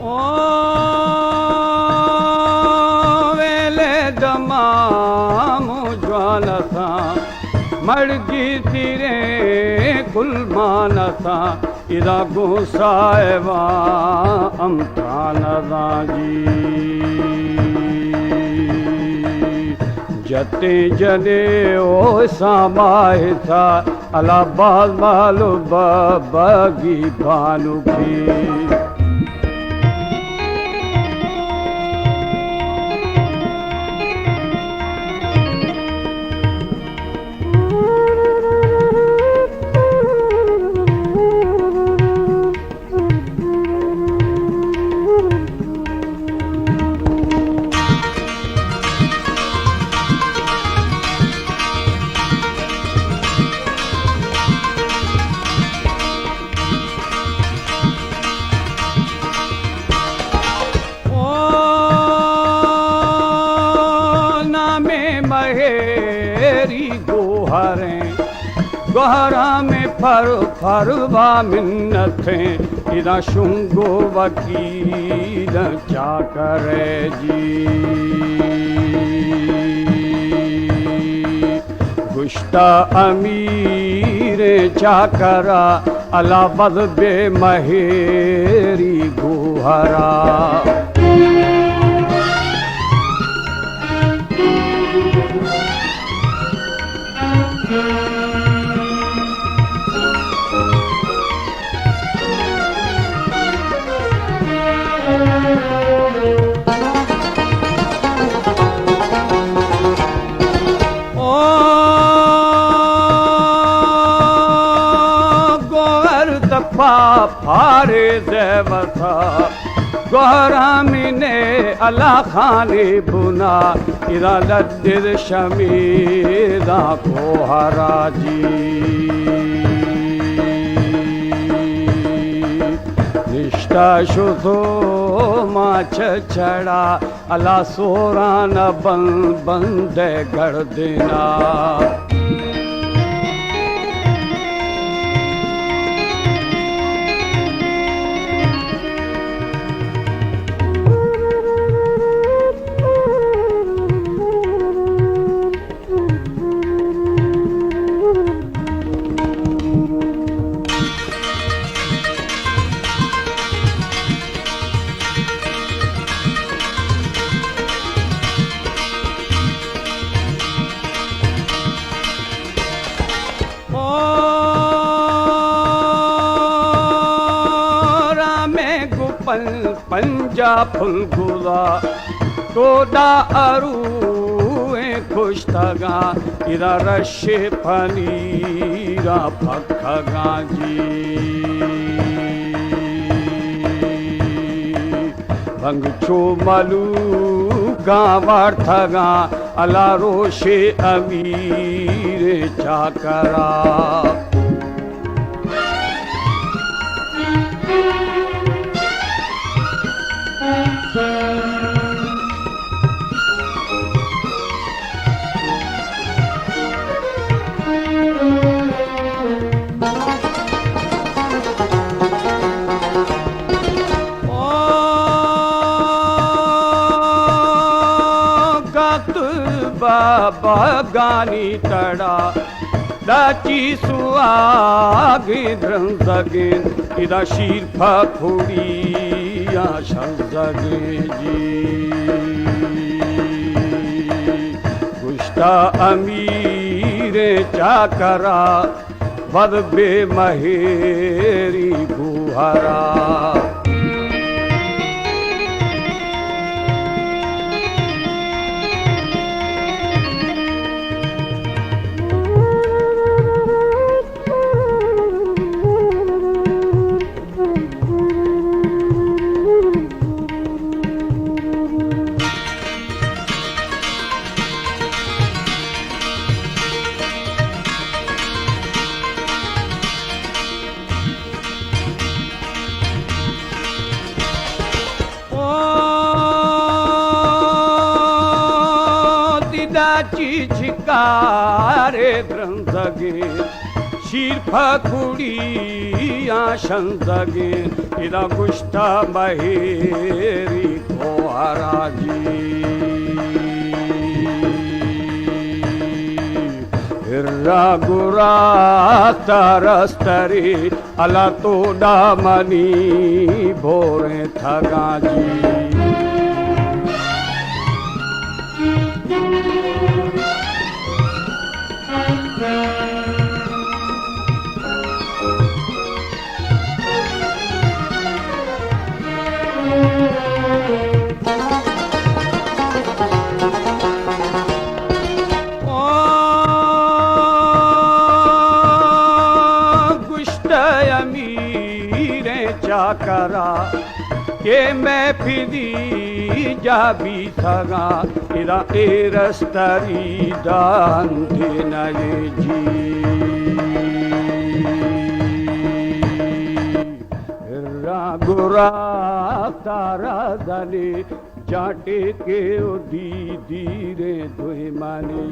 او ویلے دمام جوان اتاں، مڑگی تیریں گلمان اتاں، ادا گوں سائباں امتان اتاں جی۔ جتیں جنے او سامائتا، الا باز مال و بابگی بانکی۔ او نام مہری گوہریں، گوہراں میں پر پروا منتیں، ادا شنگو وکیل چاکر جی۔ گشتا امیر چاکرا، الا وز بے مہری گوہرا۔ او گوہر تپا پھارے زیوتا، گوہرامین الا خانے بنا، ادا لڈر شمیرا کوہرا جی۔ نشتا شتو ما چچڑا، الا سوران بند بند گڑدینا۔ او رام گپن پنجا پھل گلا، ٹوڈا اروئیں کشتگاں، ادا رش پنیرا پکگاں جی۔ بنگ چو ملوکاں وارتگاں، الا روش امیر چاکرا۔ او گت بابا گانی تڑا، داچی سواگیں درنزگیں، ادا شیر پکوڑیاں شنزگیں جی۔ گشتا امیر چاکرا، وز بے مہری گوہرا۔ او دیدا چی چکارے درنزگیں، شیر پکوڑی آ شنزگیں، ادا گشتہ مہیری کو ہراجی۔ ہرا گرا ترستری، الا تو دامنی بوریں تھگاں جی۔ گشتہ امیریں چاکرا کہ مئے پدی جا بیتگاں، ادا اے رستری دانتے نئے جی۔ را گرا تارا دلی جاٹے کے او دی دیریں دوئمانی۔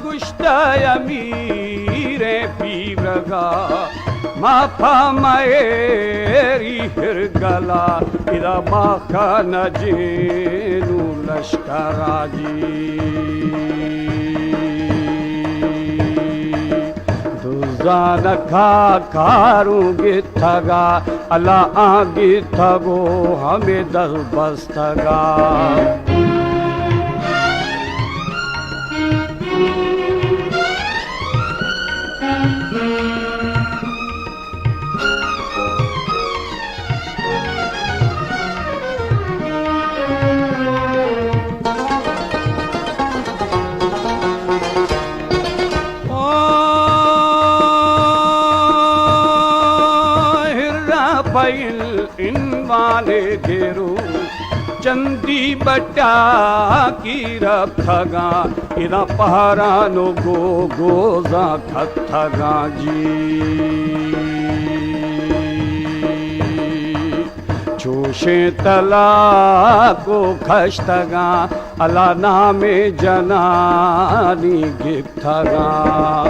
گشتہ امیریں پیرگا، ما پہ مئیری ہرگلا، ادا ما کن جینو لشکرا جی۔ دزان کا کاروں گتگا، الا آ گتگو ہمے دست بستگا۔ ہرا پہ عنوان گرو چندی بٹا کی رپتگاں، ادا پہران و گو گوزاں کھتگاں جی۔ چوشیں طلاق و کشتگاں، الا نام جنانی گپتگاں۔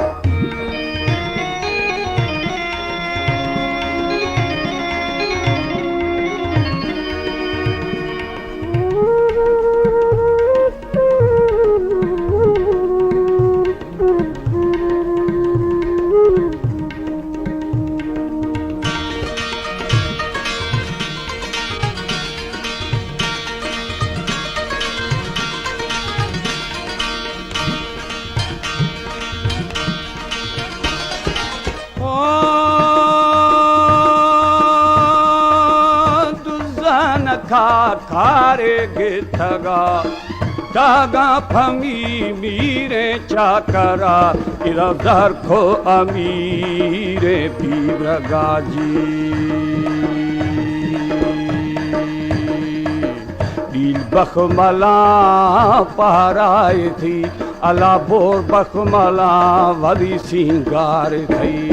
دزان کا کارے گتگا، داگاں پمی میریں چاکرا، ادا زہر کو امیریں پیرگا جی۔ ڈیل بخملاں پہرائے تھی، الا بور بخملاں ولی سینگار تھئی۔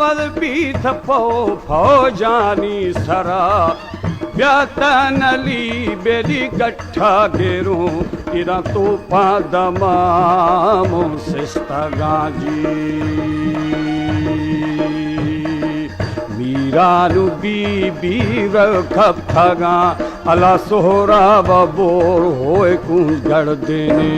وز بیت پو فوجانی سرا، بیا تنلی بلی گٹھا گروں، ادا توپاں دمام سستگاں جی۔ میران و بی بی و کپتگاں، الا سہراب بور ہوئے کون گڑدینے۔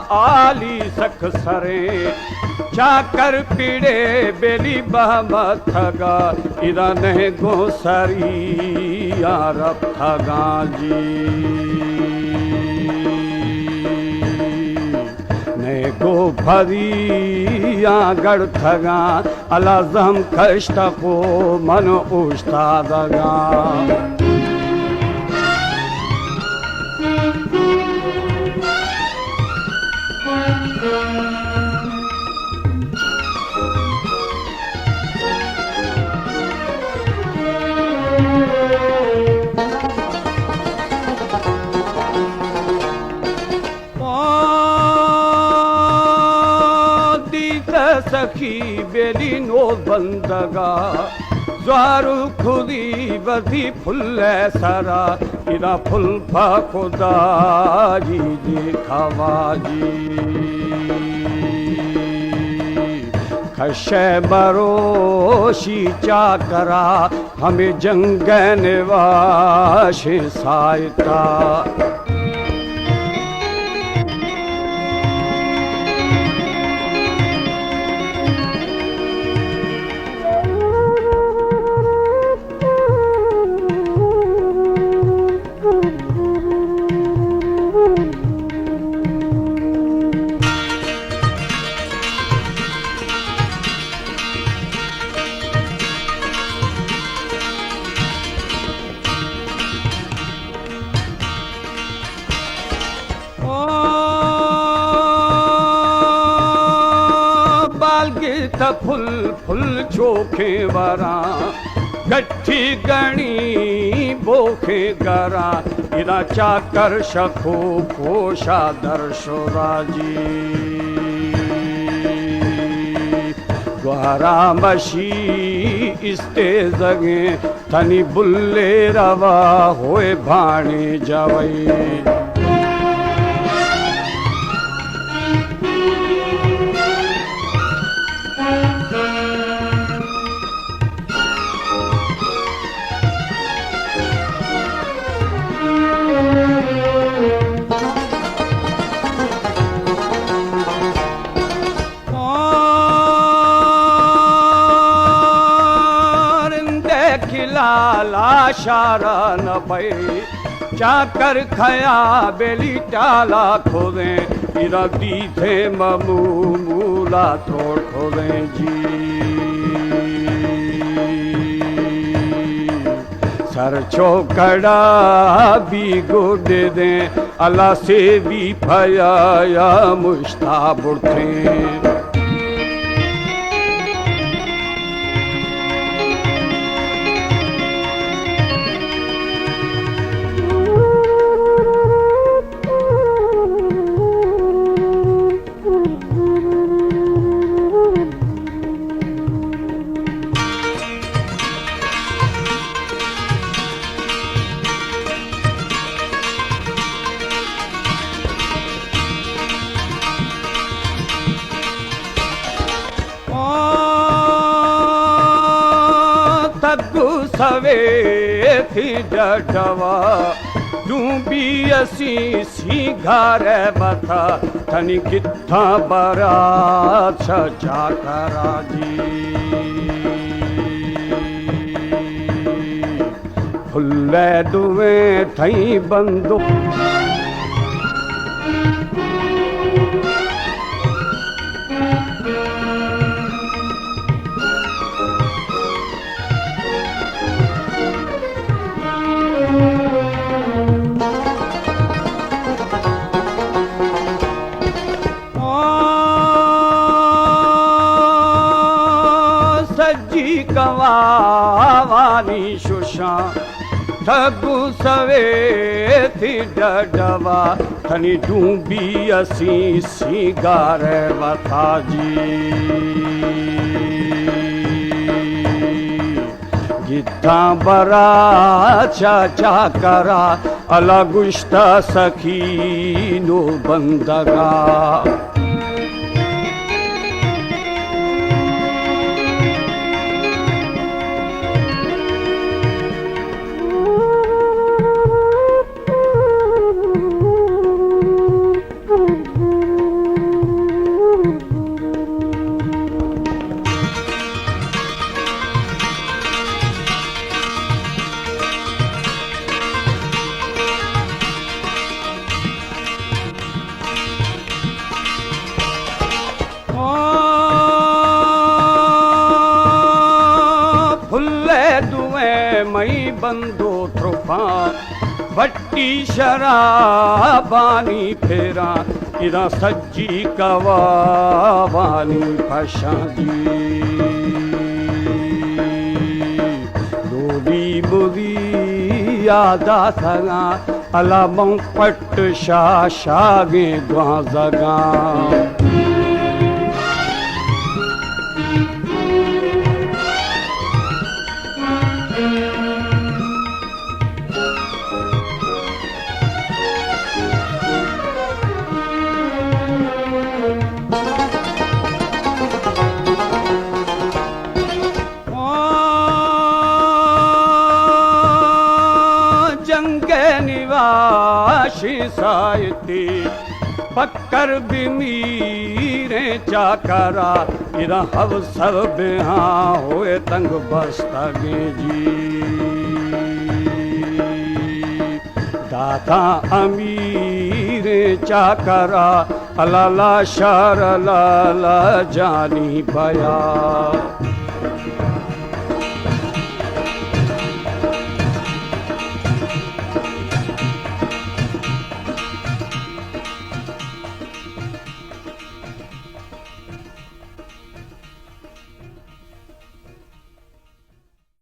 آلی سک سریں چاکر پیڑے بیلی بہمتگا، ادا نہ گوں سریاں رپتگاں جی، نہ گوں پریاں گڑتگاں۔ الازم کشتپ و من اوشتادگاں۔ دیتہ سخی بیلی نوبندگا، زوار و کدی وتی پل سرا، ادا پل پہ خدائی دیکھوا جی۔ کشے بروشی چاکرا، ہمے جنگ ءِ نواشیں ساہتا۔ بالگیت پھل پھل چوکیں وراں، گٹی گنی بوکیں گراں، ادا چاکر شکو پوشا در شورا جی۔ گوہرام بشی استیزگیں، تنی بلے روا ہوئے بھانے جوئی۔ رندے کلالا شارا نبئی، چاکر کھیا بیلی ٹالا کھودیں، ادا دیدھیں ممو مولا تروڑ کھودیں جی۔ سر چوکڑا بی گڈ دیں، اللہ سے بی پیا یا مشتا بڑتیں۔ تگو سوے تھی ڈڈوا، ڈومبی اسی سینگار وتا، تنی گتاں برات چا چاکرا جی۔ پھلے دوئیں تھئی بندو۔ سجی کواوانی ششاں، تگو سوے تھی ڈڈوا، تنی ڈومبی اسی سینگار وتا جی۔ گیتاں برا چا چاکرا، الا گوشتا سخی نو بندگا۔ دو ترپاں بٹی شرابانی پھراں، ادا سجی کبابانی پشاں جی۔ لولی بلی یادا سگاں، الا من پٹ شاشاگیں گوانزگاں۔ جنگ ءِ نواشیں ساعتے، پکر بمیریں چاکرا، ادا ہب سب بہاں ہوئے تنگ بستگیں جی۔ داتاں امیریں چاکرا، لالا شار لالا جانی بیا۔